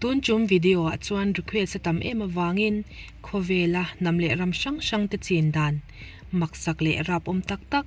Tun tum video ah chuan request a tam em avangin khawvela hnam leh ram hrang hrang te chin dan maksak leh rap awm tak tak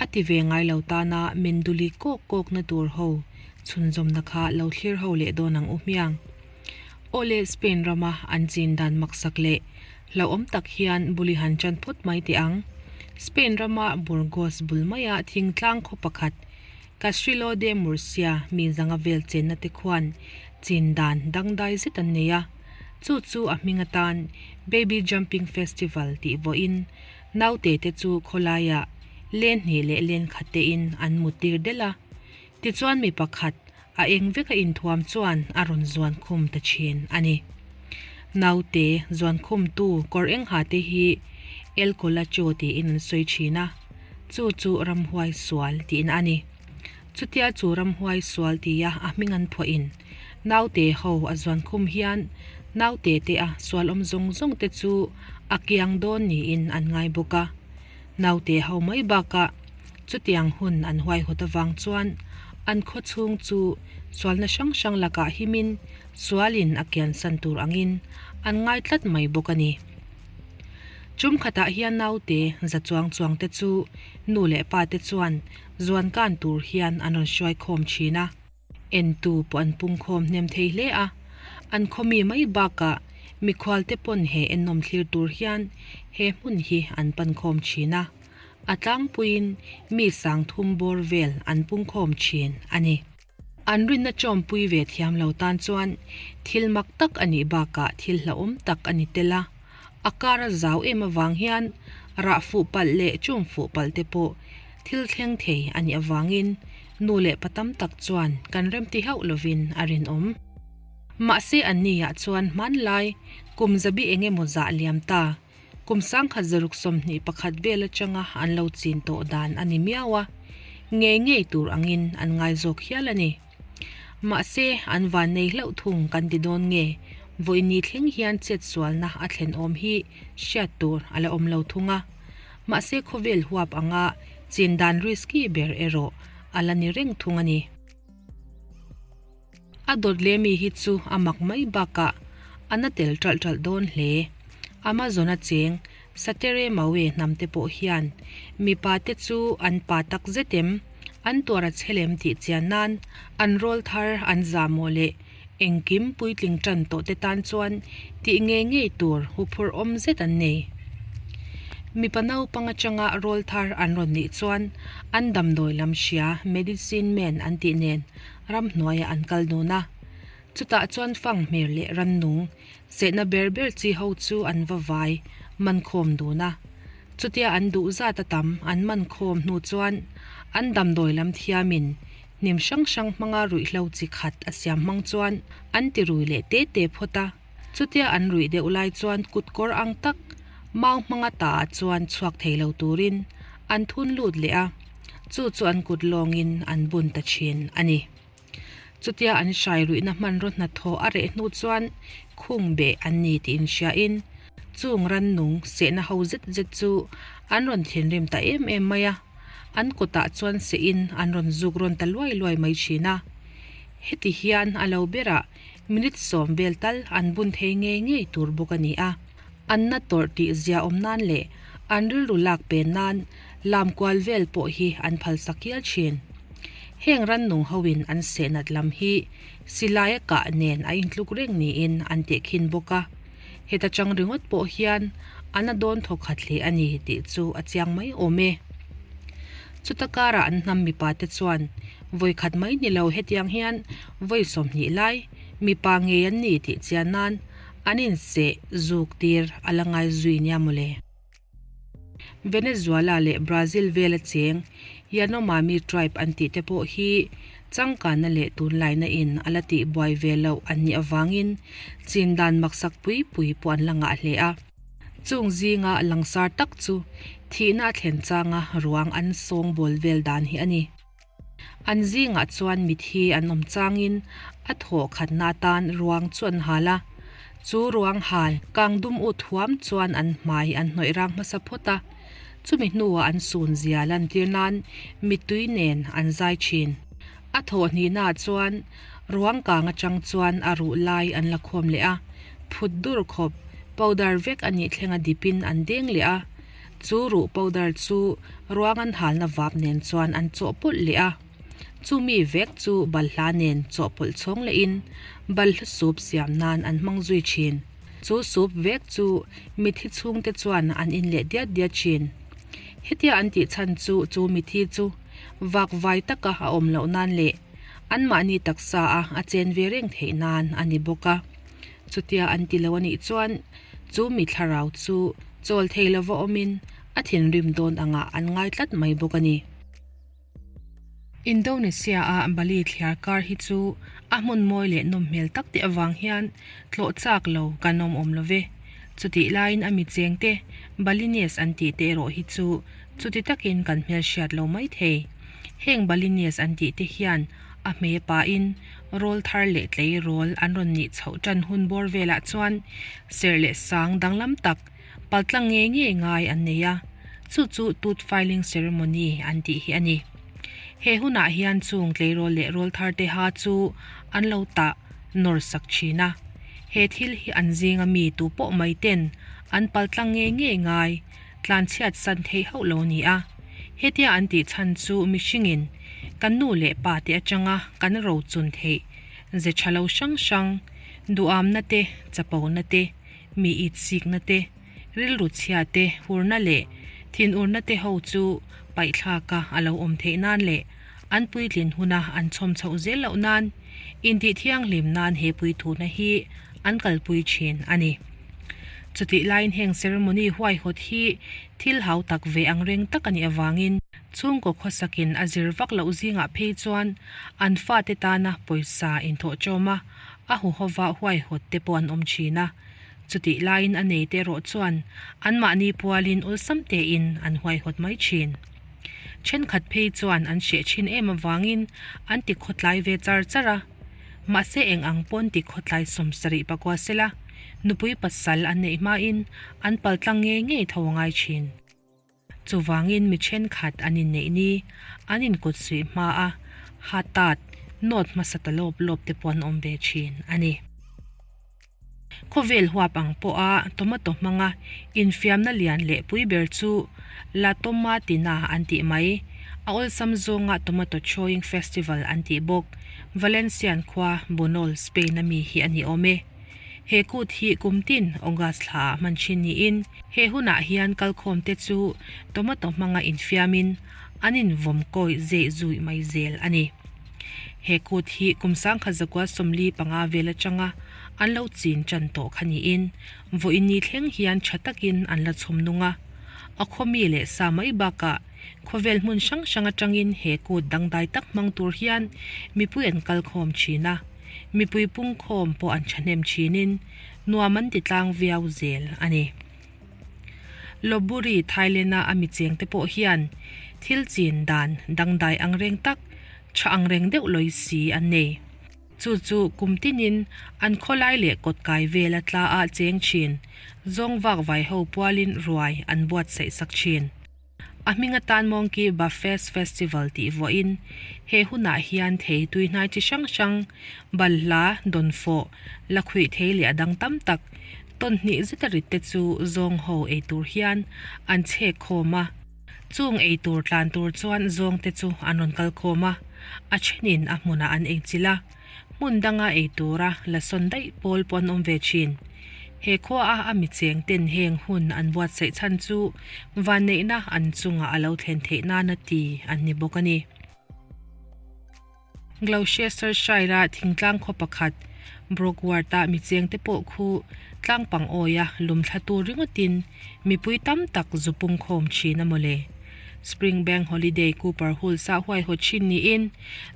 a ti ve ngai lo tana min duli kawk kawk na tur ho chhunzawmna kha lo thlir ho leh dawn ang u hmiang. Awle Spain rama an chin dan maksak leh hlauhawm tak hian buli han chan phawt mai teh ang. Spain rama Burgos bul maia thingtlang khaw pakhat Castrillo de Murcia mi zanga vel chenna te khuan chin dan dangdai zet an nei a, chu chu a hming atan Baby Jumping Festival tih vawiin naute te chu khawlaiah len hnih leh len khat tein an mut tir delh a, tichuan mi pakhat a eng veka inthuam chuan a rawn zuan khum ta thin a ni. Naute zuan khumtu kawr eng ha te hi El Colacho tiin an sawi thin a, chu chu ramhuai sual tihna a ni. Chutia chu ramhuai sual tia a hming an phuahin naute ho a zuan khum hian naute te a sual awm zawng zawng te chu a kiang dawn niin an ngai bawk a. Naute ho mai bakah chutiang hun an huaihawt avang chuan an khaw chhung chu sualna hrang hrang lakah himin sualin a kiansan tur angin an ngai tlat mai bawk a ni. Chum khatah hian naute za chuang chuang te chu nu leh pa te chuan zuan kan tur hian an rawn hruai khawm thin a. Entu pawh an pungkhawm hnem thei hle a, an khawmi mai bakah mikhualte pawn he ennawm thlir tur hian he hmun hi an pan khawm thin a, a tlangpuiin mi sang thum bawr vel an pungkhawm thin a ni. An rinna chawmpui ve thiam lo tan chuan thil mak tak a nih bakah thil hlauhawm tak a ni tel a, a kar a zau em avang hian rah fuh palh leh chum fuh palh te pawh thil thleng thei a nih avangin nu leh pa tam tak chuan kan remti hauh lovin a rinawm. Mahse an niah chuan hmanlai kum zabi eng emaw zah liam ta, kum sangkhat zaruk 21 vel atanga an lo chin tawh dan a ni miau a, ngei ngei tur angin an ngai zawk hial a ni. Mahse an van nei hlauh thung kan ti dawn nge, vawiin thleng hian chetsualna a thlen awm hi hriat tur a la awm lo thung a. Mahse khawvel huap anga chin dan risky ber erawh a la ni reng thung a ni. A dawt leh mi hi chu a mak mai bakah a na tel ṭalh ṭalh dawn hle. Amazon a cheng Satere Maue hnam te pawh hian mipa te chu an pa tak zet em, an tuar a chhe lem tih chian nan an rawl thar an zahmawh leh engkim puitling ṭan tawh te tan chuan tih ngei ngei tur huphurh awm zet an nei. Mipa naupang atanga rawl thar an rawn nih chuan an damdawi lam hria medicine man an tih nen ramhnuaiah an kal dun a. Chutah chuan fanghmir leh rannung sehna ber ber chi ho chu an va vai man khawm dun a. Chutia an duh zat a tam an man khawm hnu chuan an damdawi lam thiamin hnim hrang hrang hmanga ruihhlo chi khat a siam hmang chuan an ti rui leh te te phawt a. Chutia an ruih deuh lai chuan kut kawr ang tak mau hmanga ta ah chuan chhuak thei lo turin an thun lut leh a, chu chu an kut lawngin an bun ta thin a ni. Chutia an hrai ruihna hmanraw hnathawh a reh hnu chuan khung beh an ni tih inhriain chung rannung sehna ho zet zet chu an rawn thinrim ta em em mai a, an kutah chuan sehin an rawn zuk rawn ta luai luai mai thin a. Heti hian a lo berah minute sawm vel tal an bun thei ngei ngei tur bawk a ni a, an na tawrh tih zia awm nan leh an rilru lak pen nan lam kual vel pawh hi an phal sak hial thin. Heng rannung hoin an sehnat lam hi silai a kah nen a intluk reng niin an tehkhin bawk a, heta chang ringawt pawh hian a na dawn thawk khat hle a ni tih chu a chiang mai awm e. Chuta karah an hnam mipa te chuan vawi khat mai ni lo hetiang hian vawi 20 lai mipa ngei an ni tih chian nan an inseh zuk tir a la ngai zui nia mawle. Venezuela leh Brazil vela cheng Yanomami tribe an tih te pawh hi changkanna leh tunlaina in a la tih buai ve loh an nih avangin chin dan maksak pui pui pawh an la ngah hle a. Chung zinga langsar tak chu thihna a thlen changa ruang an sawngbawl vel dan hi a ni. An zingah chuan mithi an awm changin a thawh khatna atan ruang chu an hal a. Chu ruang hal kang dum ut huam chuan an hmai an hnawih rang hmasa phawt a. Chumi hnuah an sun zia lantir nan mittui nen an zai thin. A thawh hnihnaah chuan Ruang kang atang chuan a ruh lai an la khawm leh a, phut dur khawp powder vek a nih thlenga dipin an deng leh a. Chu ruh powder chu ruang an halna vap nen chuan an chawhpawlh leh a. Chumi vek chu balhla nen chawhpawlh chhawng lehin balhla soup siam nan an hmang zui thin. Chu soup vek chu mithi chhungte chuan an in leh diat diat thin. Hetia an tih chhan chu chu mithi chu vakvai taka a awm loh nan leh anmahni taksa a a chen ve reng theih nan a ni bawk a. Chutia an ti lo a nih chuan chu mi thlarau chu chawl thei lova awmin a thinrim dawn angah an ngai tlat mai bawk a ni. Indonesia-a Bali thliar kar hi chu a hmun mawi leh nawm hmel tak te avang hian tlawh chak lo kan awm awm lo ve. Chutih laiin a mi cheng te Balinese an tih te erawh hi chu chuti takin kan hmelhriat lo mai thei. Heng Balinese an tih te hian a hme pahin rawl thar leh tleirawl an rawn nih chhoh tan hun bawr velah chuan serh leh sang danglam tak Paltlang ngei ngei ngai an nei a, chu chu Tooth Filing Ceremony an tih hi a ni. He hunah hian chung tleirawl leh rawlthar te ha chu an lo tah nawr sak thin a. He thil hi an zinga mi tu pawh mai ten an paltlang ngei ngei ngai tlanchhiat san theih hauh lo a ni a. Hetia an tih chhan chu mihringin kan nu leh pa te atanga kan rochun theih ze tha lo hrang hrang, duhamna te, chapona te, Mi itsikna te, rilru chhia te, hurna leh thinurna te ho chu paihthlaka a lo awm theih nan leh an puitlin huna an chhawm chhoh zel loh nan intih thianghlim nan he puithuna hi an kalpui thin a ni. Chutih laiin heng ceremony huaihawt hi thil hau tak ve ang reng tak a nih avangin chhungkaw khawsakin a zir vak loh zingah phei chuan an fate tana pawisa inthawh ṭawm a, A huhova huaihawt te pawh an awm thin a, chutih laiin a nei te erawh chuan anmahni pualin awlsam tein an huaihawt mai thin. Thenkhat phei chuan an hreh thin em avangin an ti khawtlai ve char char a, mahse eng ang pawn ti khawtlai 70 pakua sela nupui pasal an neih hmain an paltlang ngei ngei tho a ngai thin. Chuvangin mi thenkhat an inneih ni, an inkut suih hma a, ha tat, nawt hmasa ta lawp lawp te pawh an awm ve thin a ni. Khawvel huap ang pawha tomato hmanga infiamna lian leh pui ber chu La Tomatina an tih mai. A awlsam zawnga Tomato Throwing Festival an tih bawk. Valencian khua Bunol, Spain a mi hi a ni awm e. He kut hi kum tin August thla ah hman thin niin he hunah hian kalkhawmte chu tomato hmanga infiamin an invawm kawi zeih zuih mai zel a ni. He kut hi kum 1945 vel atanga an lo chin tan tawh kha niin vawiin ni thleng hian tha takin an la chhawm nung a. A khawmi leh sa mai bakah khawvel hmun hrang hrang atangin he kut dangdai tak hmang tur hian mipui an kalkhawm thin a. Mipui pungkhawm pawh an thahnem thinin nuam an ti tlang viau zel a ni. Lopburi, Thailand-a a mi chengte pawh hian thil chin dan dangdai angreng tak, tha angreng deuh lawi si an nei. Chu chu kum tinin an khawlai leh kawtkai vela tla ah cheng thin, zawng vak vai ho pualin ruai an buatsaih sak thin. A hming atan Monkey Buffets Festival tih vuahin he hunah hian thei tui hnai chi hrang hrang, balhla, dawnfawh, lakhuih thei leh a dang tam tak, tawn hnih zeta rit te chu zawng ho ei tur hian an chhek khawm a. Chung ei tur tlan tur chuan zawng te chu an rawn kal khawm a, a thenin a hmunah an ei chilh a. Hmun danga ei tura la sawn daih pawl pawh an awm ve thin. He khuaa a mi cheng ten heng hun an buatsaih chhan chu vanneihna an chungah a lo thlen theih nana ti an ni bawk a ni. Gloucestershire-a thingtlang khaw pakhat Brockwart-a mi chengte pawh khu tlangpang awia lum thla tur ringawtin mipui tam tak zu pungkhawm thin a mawle. Springbank Holiday Cooper Hulls-a huaihawt thin niin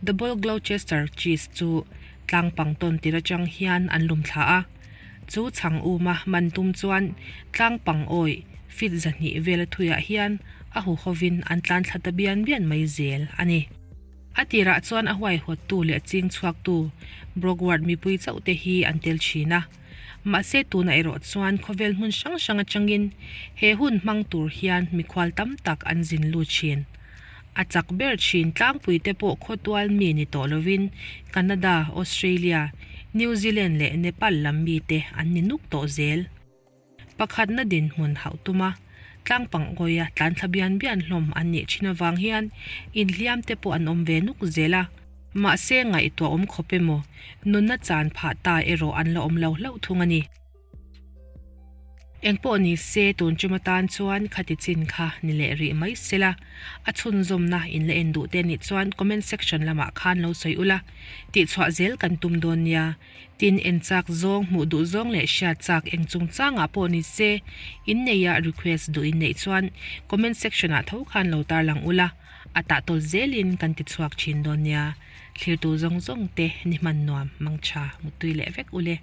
Double Gloucester cheese chu tlangpang tawn tir atang hian an lum thla a. Chu chhang uma man tum chuan tlangpang awih feet 200 vela thuiah hian a huhovin an tlan thla ta bian bian mai zel a ni. A tirah chuan a huaihawttu leh ching chhuaktu Brockward mipui chauh te hi an tel thin a. Mahse tunah erawh chuan khawvel hmun hrang hrang atangin he hun hmang tur hian mikhual tam tak an zin lut thin. A chak ber thin tlangpuite pawh khawtual mi ni tawh lovin Canada, Australia, New Zealand leh Nepal lam mite an ni nuk tawh zel. Pakhatna dinhmun hauh tuma tlangpang awia tlan thla bian bian hlawm an nih thin avang hian inhliam te pawh an awm ve nuk zel a. Mahse ngaihtuah awm khawp emaw nunna chan phah ta erawh an la awm lo hlauh thung a ni. Engpawh ni se tun tum atan chuan khati chin kha ni leh rih mai sela, a chhunzawmna in la en duh te nih chuan comment section lamah khan lo sawi ula, tihchhuah zel kan tum dawn nia. Tin en chak zawng, hmuh duh zawng leh hriat chak eng chungchangah pawh ni se, in neia request duh in neih chuan comment section ah tho khan lo tarlang ula, a tahtawl zelin kan ti chhuak thin dawn nia. Thlirtu zawng zawng te ni hman nuam, mangtha, muttui leh vek ule.